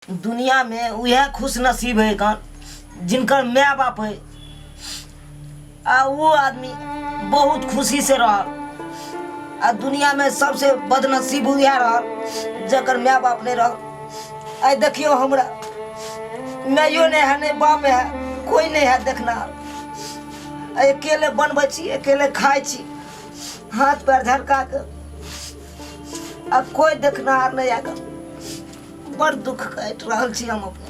दुनियामे उएह खुश नसीब है कन जिनकर माय बाप है आ वो आदमी बहुत खुशी से रहल आ दुनियामे सबसे बदनसीब उएह रहल जकर माय बाप नहीं रहल। आइ देखियौ हमरा माइयो नहीं है, नहीं बाप है, कोई नहीं है देखना। अकेले बनबै छी, अकेले खाइ छी, हाथ पैर झरका के, आ कोई देखनाहार नहीं आगे। बड़ दुख काटि रहल छी हम अपने।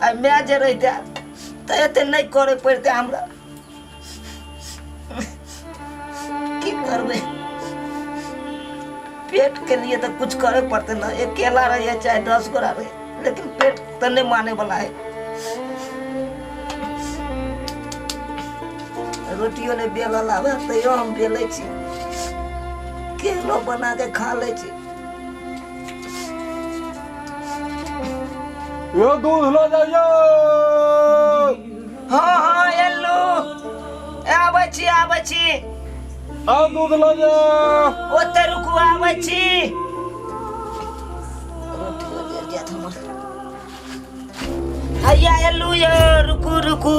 आ माय जे रहिते तऽ एते नहि करे पड़िते हमरा। की करबै, पेट के लिए तऽ कुछ करे पड़ते ना। अकेला रहिए चाहे 10 गोरा रहिए, लेकिन पेट तऽ नहीं माने वाला है। रोटियो नहीं बेलल आवे, तैयो हम बेलै छी, केहनो बना के खा लै छी। यो दूध लऽ जाइयो। हाँ हाँ एलू, आबै छी आबै छी। आओ दूध लऽ जाओ। ओते रुकू, आबै छी। रोटियो जरि जायत हमर। हैया एलू यो, रुकू रुकू।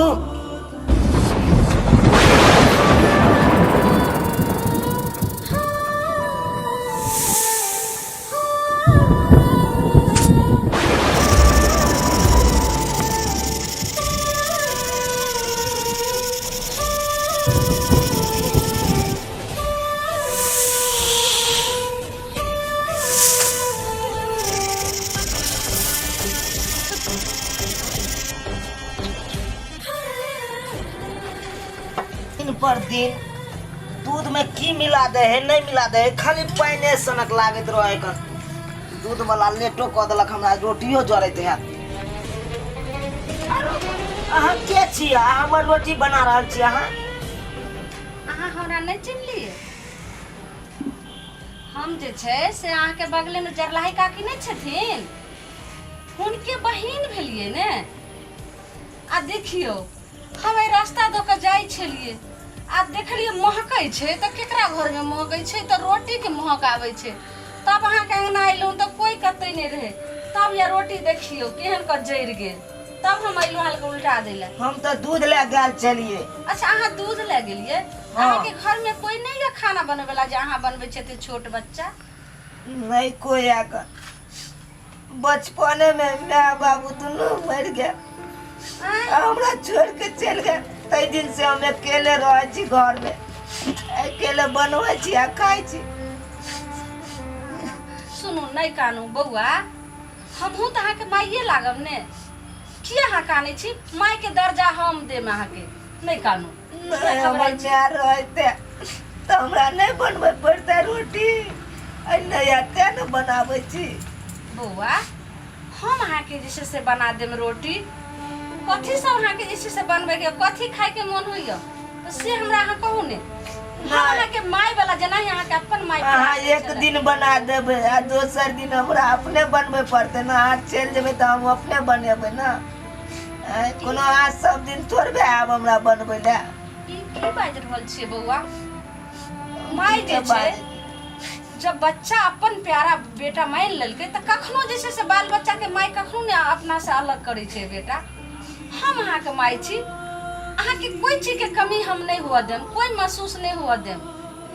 दिन पर दिन दूध में की मिला दे है नहीं मिला दे है, खाली पानि सनक लागैत रहे। कन दूध वाला लेटो कऽ देलक, हमरा रोटियो जरैत है। अहाँ के छी? अहाँ हमर रोटी बना रहल छी? अहाँ अहाँ हमरा नहि चिन्हलियै? हम जे छै से अहाँके बगलेमे जरलाही काकी नहि छथिन, हुनके बहिन भेलियै ने। आ देखियौ, हम एहि रास्ता दऽ कऽ जाइ छलियै आ देखलियै महकै छै, तऽ केकरा घरमे महकै छै? तऽ रोटीके महक आबै छै। तब अहाँके अङ्गना अयलहुँ तऽ कोइ कतै नहि रहै। तब या रोटी देखियौ केहन कऽ जरि गेल। तब हम अयलहुँ अहाँके उल्टा दै लए। हम तऽ दूध लए गेल छलियै। अच्छा, अहाँ दूध लए गेलियै? हँ। अहाँके घरमे कोइ नहि यऽ खाना बनबैवला जे अहाँ बनबै छियै एते छोट बच्चा? नहीं कोई आकर, बचपने में माय बाबू दुनू मरि गेल, हमरा छोड़ के चलि गेल। ताहि दिन से हम अकेले रहै छी घर में, अकेले बनबै छी आ खाइ छी। सुनू, नहि कानू बौआ, हमहूँ तऽ अहाँके माइए लागब ने। किया अहाँ कानै छी? मायके दर्जा हम देब अहाँके, नहि कानू। नहि, हमर माय रहते तऽ हमरा नहि बनबै पड़तै रोटी। आइ नहि एते ने बनाबै छी। बौआ, हम अहाँके जे छै से बना देब रोटी। कथी सब अहाँके जे छै से बनबैके, कथी खायके मोन होइए तऽ से हमरा अहाँ कहू ने। हम अहाँके माय वाला जेनाही अहाँके अपन माय अहाँ एक दिन बना देबै आ दोसर दिन हमरा अपने बनबै पड़तै ने। अहाँ चलि जेबै तऽ हम अपने बनेबै ने। आँय, कोनो अहाँ सब दिन थोड़बे आयब हमरा बनबै लए। ई की बाजि रहल छियै बौआ? माय जे छै, जब बच्चा अपन प्यारा बेटा मानि लेलकै तऽ कखनो जे छै से बाल बच्चाके माय कखनो ने अपना से अलग करै छै। बेटा, हम अहाँके माय छी, अहाँके कोइ चीजके कमी हम नहि हुअ देम, कोइ महसूस नहि हुअ देम।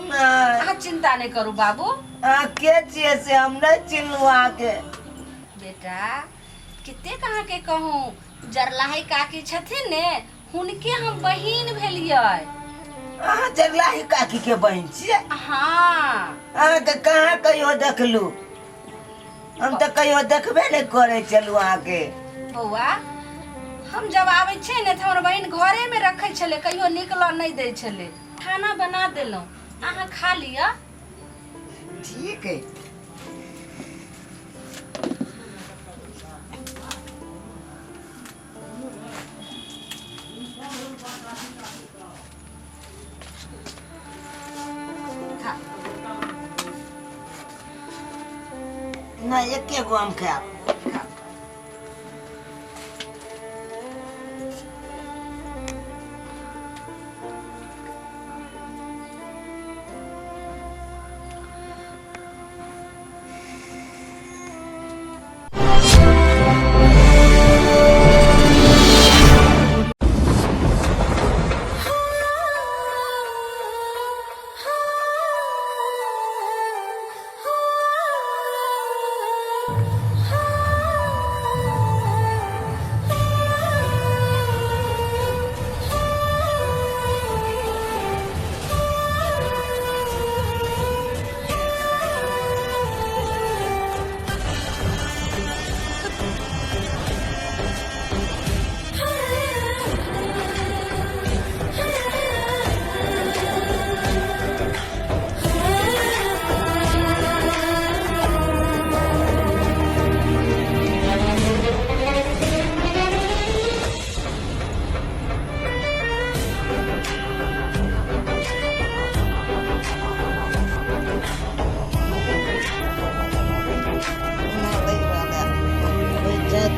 नहि, अहाँ चिंता नहि करू बाबू। अहाँ के छियै से हम नहि चिन्हलहुँ अहाँके। बेटा, कतेक अहाँके कहूँ, जरलाही काकी छथिन ने, हुनके हम बहिन भेलियै। अहाँ जरलाही काकी के बहिन छियै? हाँ। अहाँके कहाँ कहियो देखलू? हम तऽ कहियो देखबे नहि करै छलहुँ अहाँके। बौआ, हम जब आबै छियै ने तऽ हमर बहिन घरेमे रखै छलै, कहियो निकलऽ नहि दै छलै। खाना बना देलहुँ, अहाँ खा लिअ। ठीक है। खा। नहि, एके गो हम खायब। खा।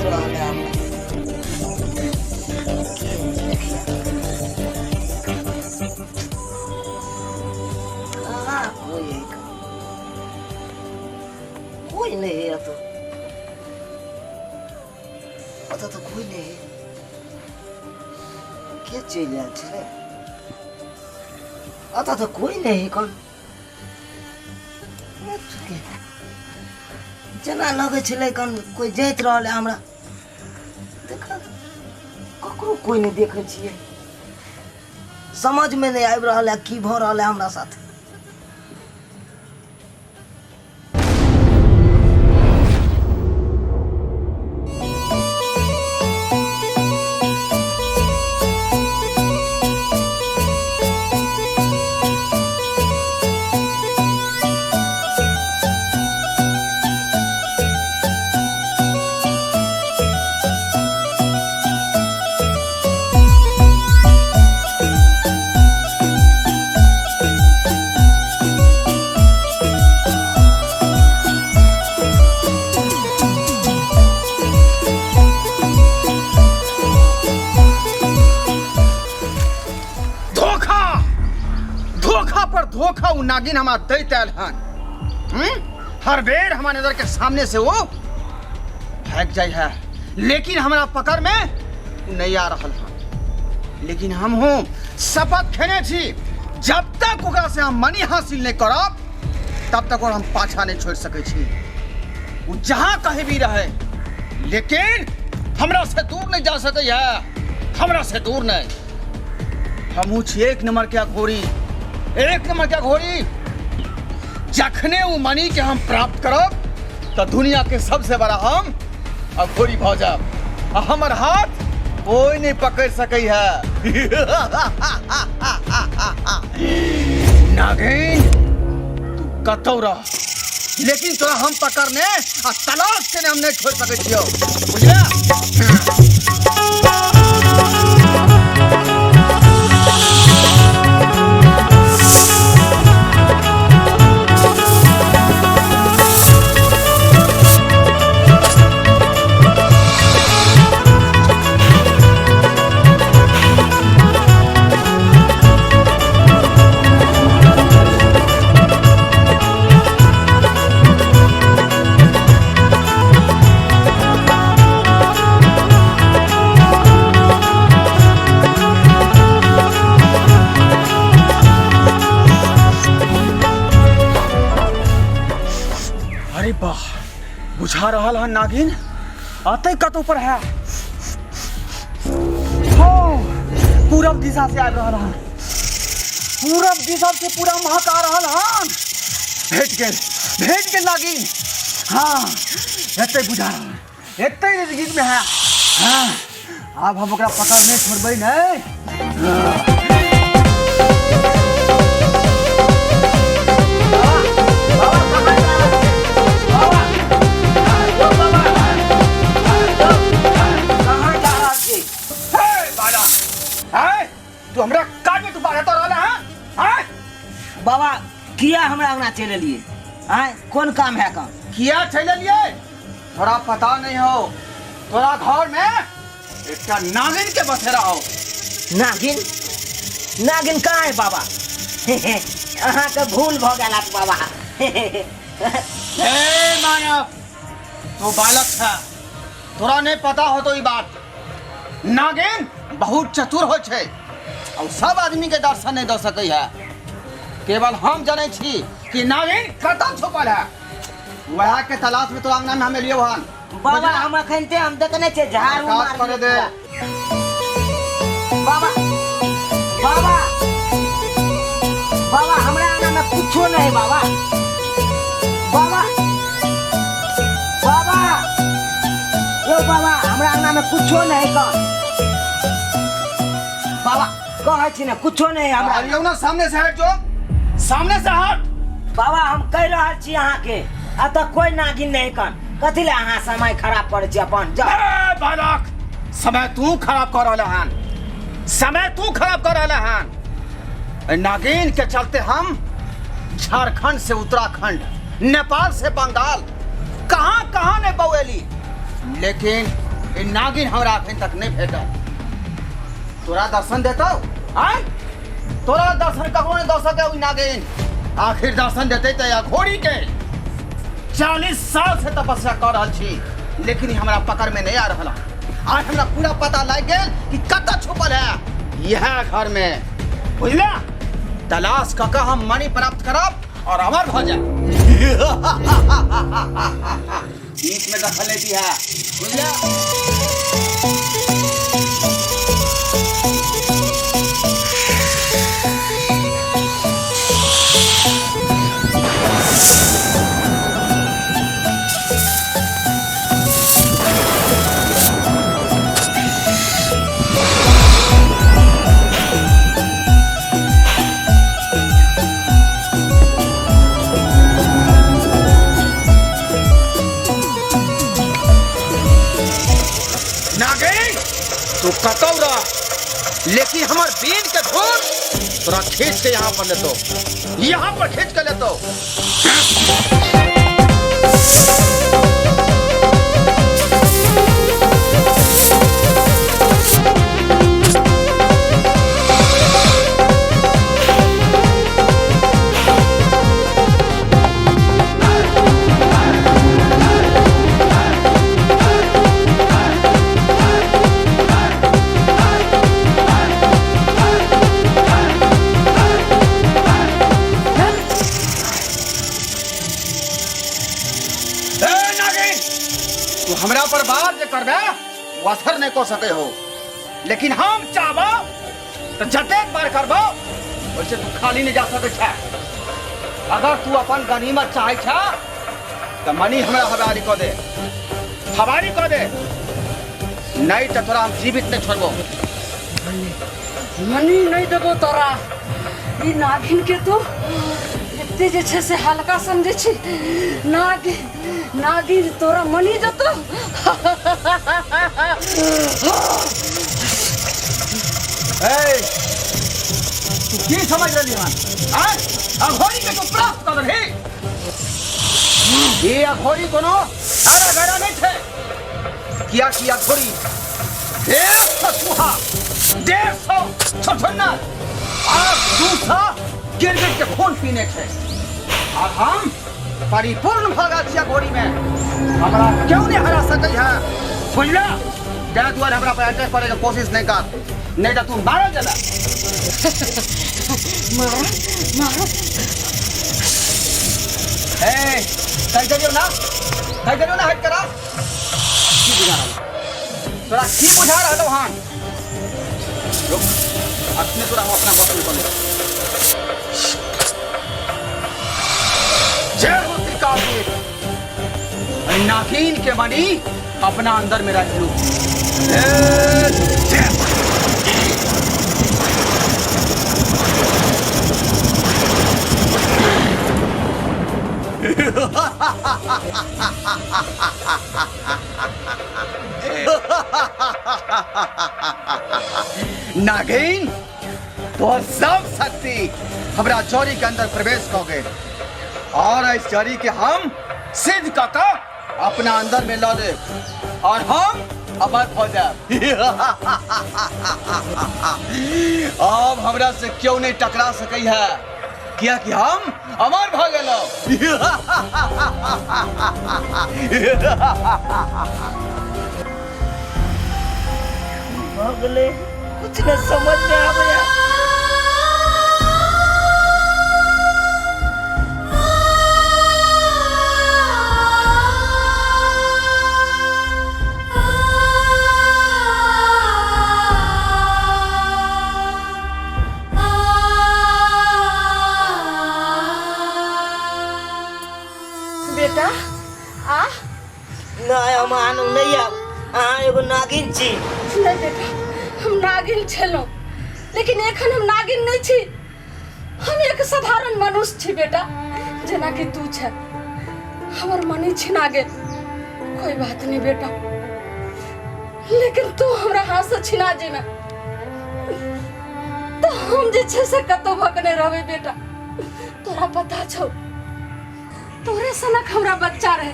रहल है हमरा। के देखिए। कहाँ कोई है? कोई नहीं है तो पता तो कोई नहीं है। के चलि आयल छलै? अतः तऽ कोई नहीं है। कौन जेना लगै छलै कन कोई जाइत रहल है हमरा। देख, ककरो कोई नहीं देखै छियै। समझमे नहि आबि रहल है की भऽ रहल है हमरा साथ। धोखा, धोखा पर धोखा उ नागिन हमरा दैत आयल हन। हम्म? हर बेर हमारे नजर के सामने से वो भाग जाइ है, लेकिन हमरा पकड़ में उ नहीं आ रहल हन। लेकिन हम हूँ शपथ खेने छी, जब तक ओकरा से हम मनी हासिल नहीं करब तब तक और हम पाछा नहीं छोड़ सकै छी। वो जहाँ कहीं भी रहे, लेकिन हमरा से दूर नहीं जा सकै है, हमरा से दूर नहीं। हमहूँ छी एक नंबर के अघोरी, एक नंबर के अघोरी। जखने वो मनी के हम प्राप्त करब तो दुनिया के सबसे बड़ा हम अघोरी भऽ जायब आ हमर हाथ कोई नहीं पकड़ सकै है। नागिन, तू कतौ रह, लेकिन तोरा हम पकड़ने आ तलाश केने हम नहीं छोड़ सकै छियौ, बुझलियै? अरे वाह, बुझा रहल हन नागिन अतै कतौ पर है। हो, पूरब दिशा से आबि रहल हन, पूरब दिशा से पूरा महक आ रहल हन। भेट गेल, भेट गेल नागिन। हाँ, एतै बुझा रहल, एतै नजदीक में है। हाँ, आब हम ओकरा पकड़ नहीं छोड़बै नहीं। कहाँ जा रहल छी? हे बाला, हे तू हमरा काज में तू बाधा तो रहल है? हैं? बाबा, किया हमरा अंगना चलि एलियै? आँय, कोन काम है काम? किया चलि एलियै तोरा पता नहीं हो। तोरा घर में एकटा नागिन के बसेरा हो। नागिन? नागिन कहाँ है बाबा? अहाँके भूल भऽ गेल हत बाबा। हे मानव, तू बालक था, तोरा नहीं पता हो तो ई बात। नागिन बहुत चतुर हो छै और सब आदमी के दर्शन नहीं दऽ सकै है। केवल हम जनै छी कि नागिन कतऽ छुपल है। वएह के तलाश में तोरा अंगना में हम एलियौ हन। बाबा, हम अखन ते हम देखने छियै झाड़ू काज मारलियै करे दे। पूरा। बाबा, बाबा, बाबा, हमरा अंगना में कुछो नहीं बाबा। बाबा, बाबा, यौ बाबा, हमरा अंगना में कुछो नहीं कह बाबा। कहै छी ने, कुछो नहीं हमरा। अरे ना, सामने से हट जो, सामने से हट। बाबा, हम कहि रहल छी अहाँके, एतऽ कोई नागिन नहीं कन। कथी लए अहाँ समय खराब करै छी अपन? जाउ। ए बालक, समय तू खराब कर रहल हन, समय तू खराब कर रहल हन। ए नागिन के चलते हम झारखंड से उत्तराखंड, नेपाल से बंगाल, कहाँ कहाँ ने बौएली, लेकिन ई नागिन हमरा अखन तक नहि भेटल। तोरा दर्शन देतौ? आय, तोरा दर्शन ककरो नहि दऽ सकै ओ नागिन। आखिर दर्शन देतै तऽ अघोरी के। 40 साल से तपस्या कऽ रहल छी, लेकिन ई हमरा पकड़ में नहीं आ रहल हन। आज हमरा पूरा पता लागि गेल कि कतऽ छुपल है, इएह घर में, बुझला? तलाश कऽ कऽ हम मणि प्राप्त करब और अमर भऽ जायब। बीच में दखल नहीं दिया, बुझला? नागिन, तू कतौ रह, लेकिन हमर बीन के धुन तोरा खींच के यहाँ पर लेतो, यहाँ पर खींच के लेतो। ए नागिन, तू हमरा पर वार जे करबे वो असर नहीं कर सके हो, लेकिन हम चाहबो तो जतेक बार करबो वैसे तू खाली नहीं जा सके छे। अगर तू अपन गनीमत चाहे छा तो मनी हमरा हवारी कऽ दे, हवारी कऽ दे, नहीं तो तोरा हम जीवित नहीं छोड़बो। मनी नहीं देबो तोरा। ई नागिन के तू एते जे छै से हल्का समझै छी। नागिन, नागिन तोरा मनी देतो। ए, तू की समझ रहली हन? आय, अघोरी के तू प्राप्त कर रही। ये अघोरी कोनो अरे गरा नहीं थे। किया किया अघोरी 150 चूहा, 150 छछन्ना और 200 गिरगिट के खून पीने थे, और हम परिपूर्ण भऽ गेल छी अघोरी में। हमरा क्यों नहीं हरा सकै है, बुझला? तेरा दुआरे हमरा पर अटैक करे के कोशिश नहीं कर, नहीं तो तू मारल जेबे। मारो मारो। ए, कह देलियौ ना, कह देलियौ ना, हट करा। की बुझा रहल तोरा, की बुझा रहल हन? रुक, अखने तोरा हम अपना बस में कऽ लेब। जय हो त्रिकालदेव। अरे नागिन के मणि अपना अंदर में रख लू। ए, जय। नागिन, तोहर सब शक्ति हमरा जड़ी के अंदर प्रवेश कऽ गेल, और इस जड़ी के हम सिद्ध कऽ कऽ अपना अंदर में लऽ लेब और हम अमर भऽ जायब। अब हमरा से क्यों नहीं टकरा सकै है, कियाकि हम अमर भऽ गेलहुँ। भऽ गेलै, कुछ न समझ में आबैया। बेटा आ। नहीं, हम आनू नहीं आब, अहाँ एगो नागिन छी। नहीं बेटा, हम नागिन छलहुँ, लेकिन एखन हम नागिन नहीं छी। हम एक साधारण मनुष्य छी बेटा, जेना कि तू छ। हमर मनी छिना गेल, कोई बात नहीं बेटा, लेकिन तू हमरा हाथ से छिना जेना तो हम जे छै से कतौ भगने रहबै बेटा। तोरा पता छौ, तोरे सनक हमरा बच्चा रहे,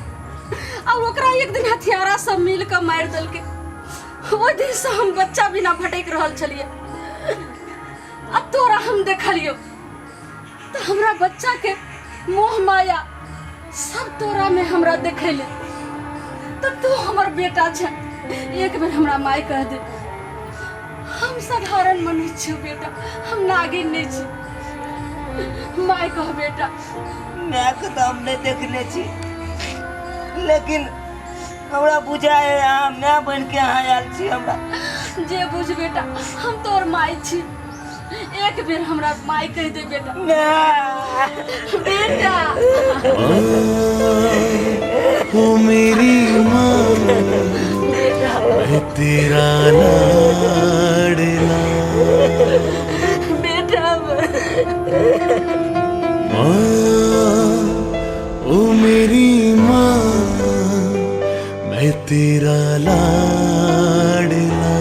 आ ओकरा एक दिन हथियारा सब मिल के मारि देलकै। ओहि दिनसँ हम बच्चा बिना भटकि रहल छलियै आ तोरा हम देखलियौ तऽ हमरा बच्चाके मोह माया सब तोरामे हमरा देखैले तऽ तू हमर बेटा छै एक बेर हमरा माय कह दे हम साधारण मनुष्य छियौ बेटा हम नागिन नहि छी माय कह बेटा मायके तऽ हम नहि देखने छी लेकिन हमरा बुझाय है अहाँ माय बनि के अहाँ आयल छी हमरा जे बुझ बेटा हम तोर माय छी एक बेर हमरा माय कह दे बेटा माय बेटा ओ मेरी माँ मैं तेरा लाडला बेटा माँ ओ मेरी माँ मैं तेरा लाडला।